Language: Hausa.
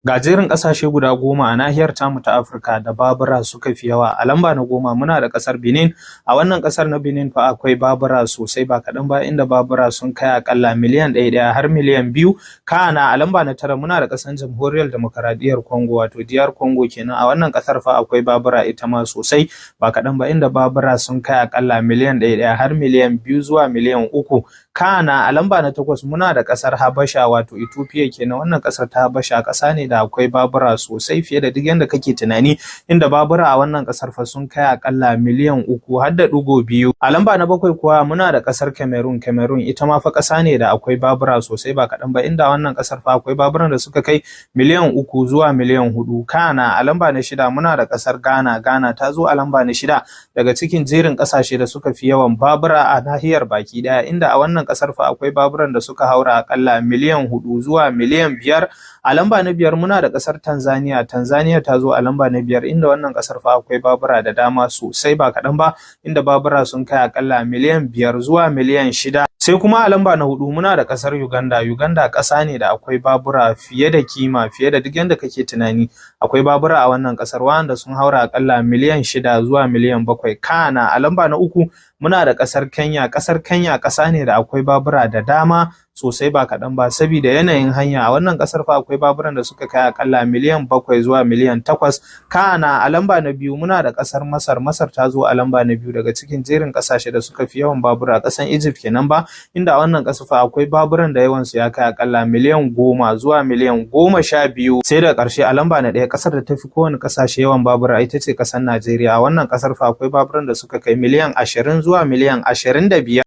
Ga jerin ƙasashe guda 10 a nahiyar tamu ta Afirka da babura suka fi yawa. A lamba na 10 muna da ƙasar Benin. A wannan ƙasar na Benin fa akwai babura sosai ba kaɗan ba, inda babura sun kai aƙalla miliyan ɗaya ɗaya har miliyan 2. Kana a lamba na 9 muna da ƙasar Jamhuriyar Demokaradiyyar Congo, wato DR Congo kenan. A wannan ƙasar fa akwai babura ita ma sosai ba kaɗan ba, inda babura sun kai aƙalla miliyan ɗaya ɗaya har miliyan 2 zuwa miliyan 3. Kana a lamba na 8 muna da ƙasar Habasha, wato Ethiopia kenan. Wannan ƙasar ta Habasha ƙasa ne da akwai babura sosai fiye da duk yanda kake tunani, inda babura a wannan ƙasar fa sun kai aƙalla miliyan 3 har da ɗigo 2. A lamba na 7 kuwa muna da ƙasar Cameroon. Cameroon ita ma fa ƙasa ne da akwai babura sosai ba kaɗan ba, inda wannan ƙasar fa akwai baburan da suka kai miliyan 3 zuwa miliyan 4. Kana a lamba na 6 muna da ƙasar Ghana. Ghana ta zo a lamba na 6 daga cikin jerin ƙasashe da suka fi yawan babura a nahiyar baki ɗaya, inda a wannan ƙasar fa akwai baburan da suka haura aƙalla miliyan 4 zuwa miliyan 5. A lamba na 5 muna da ƙasar Tanzania. Tanzania ta zo a lamba na 5, inda wannan ƙasar fa akwai babura da dama sosai ba kaɗan ba, inda babura sun kai aƙalla miliyan 5 zuwa miliyan 6. Sai kuma a lamba na 4 muna da ƙasar Uganda. Uganda ƙasa ne da akwai babura fiye da kima, fiye da duk yanda kake tunani. Akwai babura a wannan ƙasar wanda sun haura aƙalla miliyan 6 zuwa miliyan 7. Kana a lamba na 3 muna da ƙasar Kenya. Ƙasar Kenya ƙasa ne da akwai babura da dama sosai ba kaɗan ba, sabida yanayin hanya. A wannan ƙasar fa akwai baburan da suka kai aƙalla miliyan 7 zuwa miliyan 8. Kana a lamba na 2 muna da ƙasar Masar. Masar ta zo a lamba na 2 daga cikin jerin ƙasashe da suka fi yawan babura, ƙasar Egypt kenan ba, inda a wannan ƙasar fa akwai baburan da yawansu ya kai aƙalla miliyan 10 zuwa miliyan 12. Sai da ƙarshe a lamba na 1, ƙasar da ta fi kowane ƙasashe yawan babura ita ce ƙasar Najeriya. A wannan ƙasar fa akwai baburan da suka kai miliyan 20 zuwa miliyan 25.